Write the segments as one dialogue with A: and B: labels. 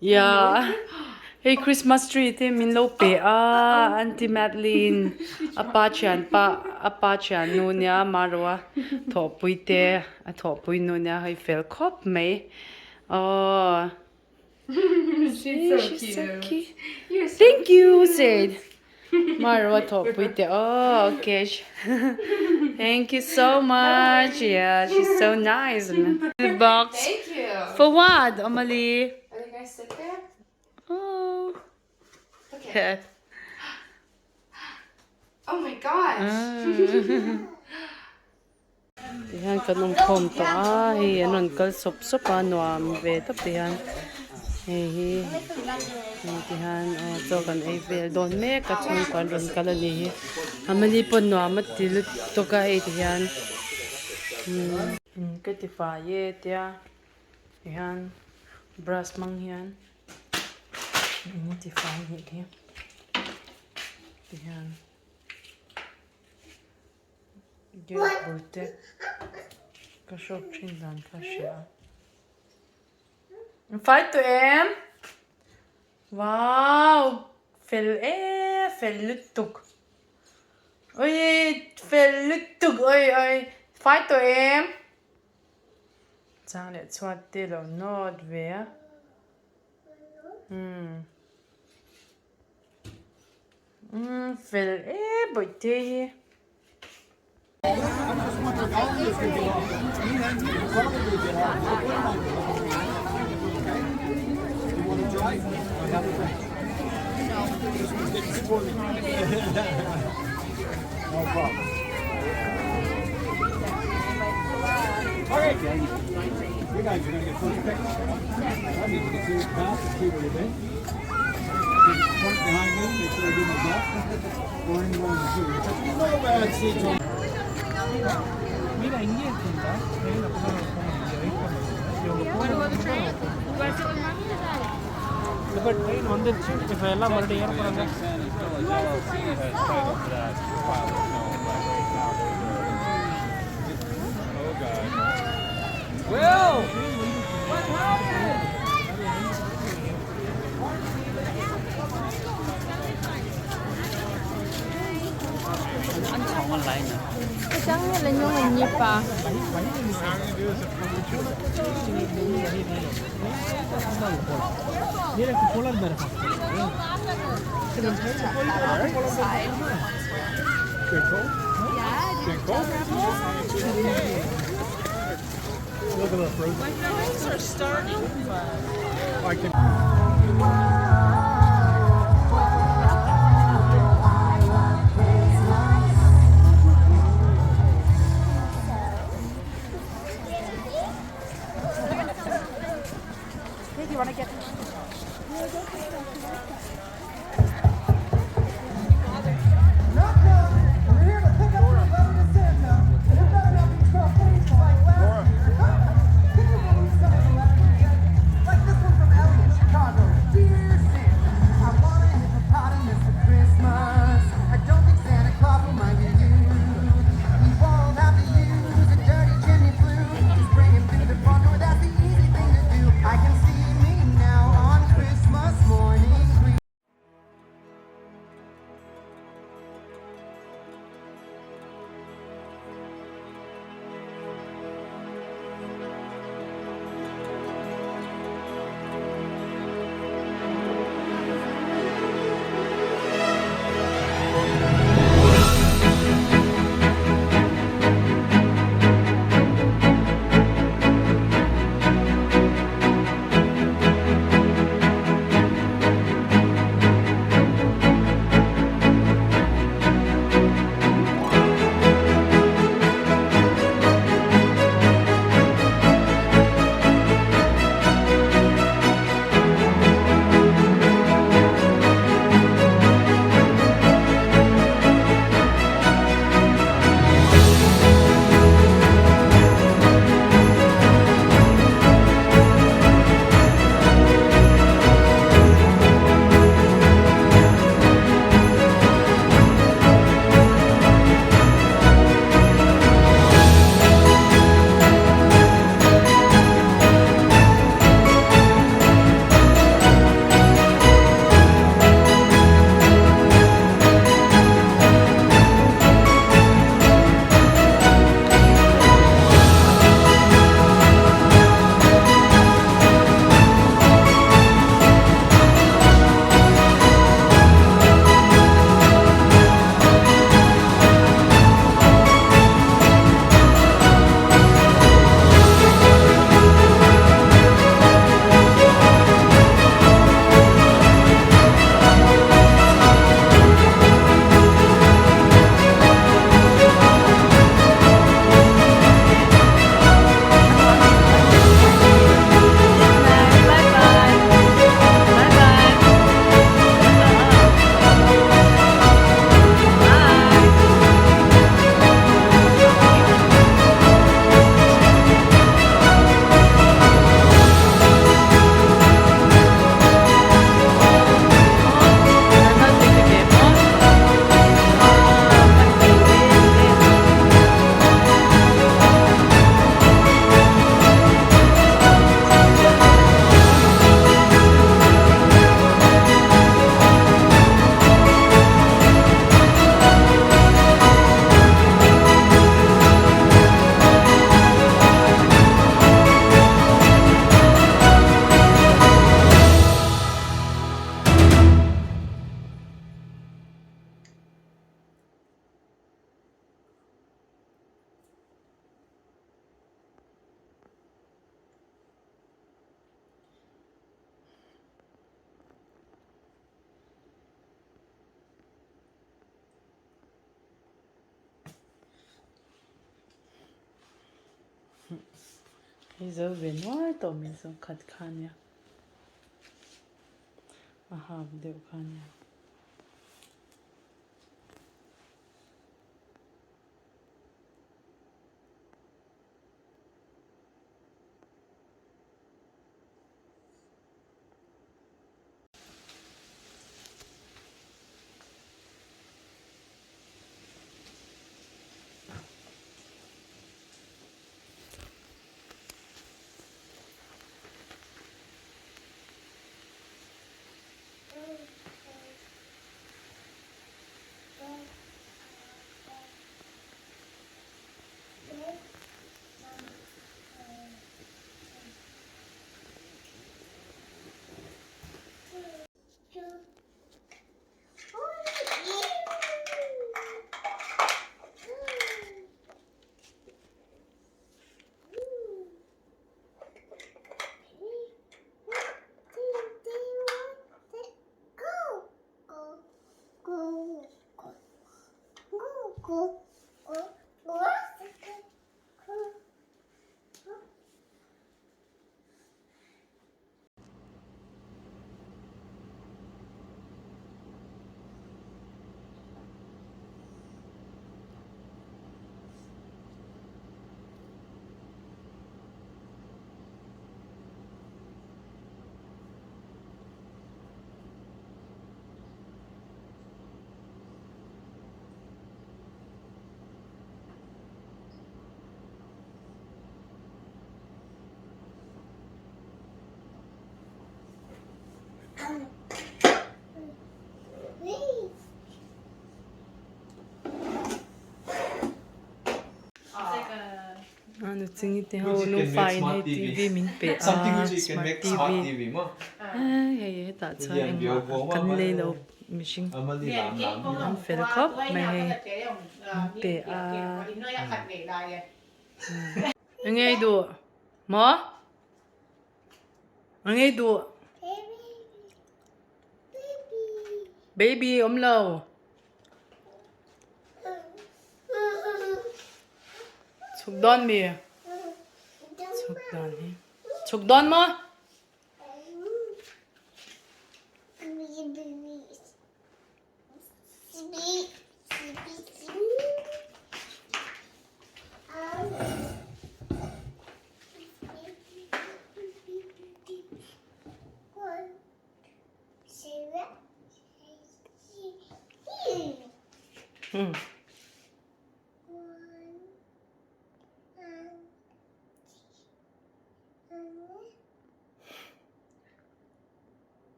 A: Yeah hei Christmas tree te min lo pe a Aunty Madeline a pa thianpa a pa thiannu nia Maroa thawhpui te a thawhpui nu nia hei fel khawp mai aww
B: She's so cute.
A: Thank you said Maroa thawhpui te aw okay Thank you so much yeah she's so nice box
B: Thank you.
A: For what Amalie?
B: Are they gonna sit there?
A: Oh.
B: Okay. Oh my gosh.
A: Tihian kan awm khawm tawh a hei an rawn kal sawp sawp a nuam ve tawp tihian hei hi hei tihian aw chaw kan ei vel dawn mek a chhungkua an rawn kal a ni hi Amali pawh nuam a ti lutuk a hei tihian umm ka ti fai e tia tihian brush hmang hian in ti fai a nih hi tihian. Gate bul te ka hrawk thin dan kha hria a. Fight to em? Wow! Fel e, fel lutuk. Oi, fel lutuk oi oi. Fight to em? Chang leh chhuat te lo nawt ve a. Hmm. Umm fel e bawihte hi. Hei zo ve nual tawh mai zo khat kha ania a hap deuh kha ania. A nuching te ho nufa in hei TV min pe a smart TV hei hetah chuan engmah kan lei lo mihring an fel khawp mai hei min pe a eng nge i duh maw eng nge i duh baby awm lo. Chhuk dawn mi? Chhuk dawn hi. Chhuk dawn maw?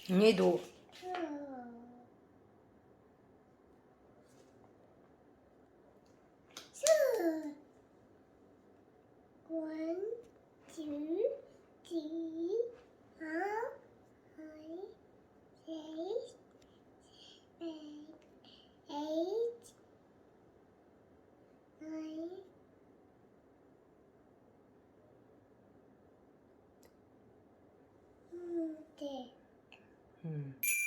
A: Nge duh. Hmm.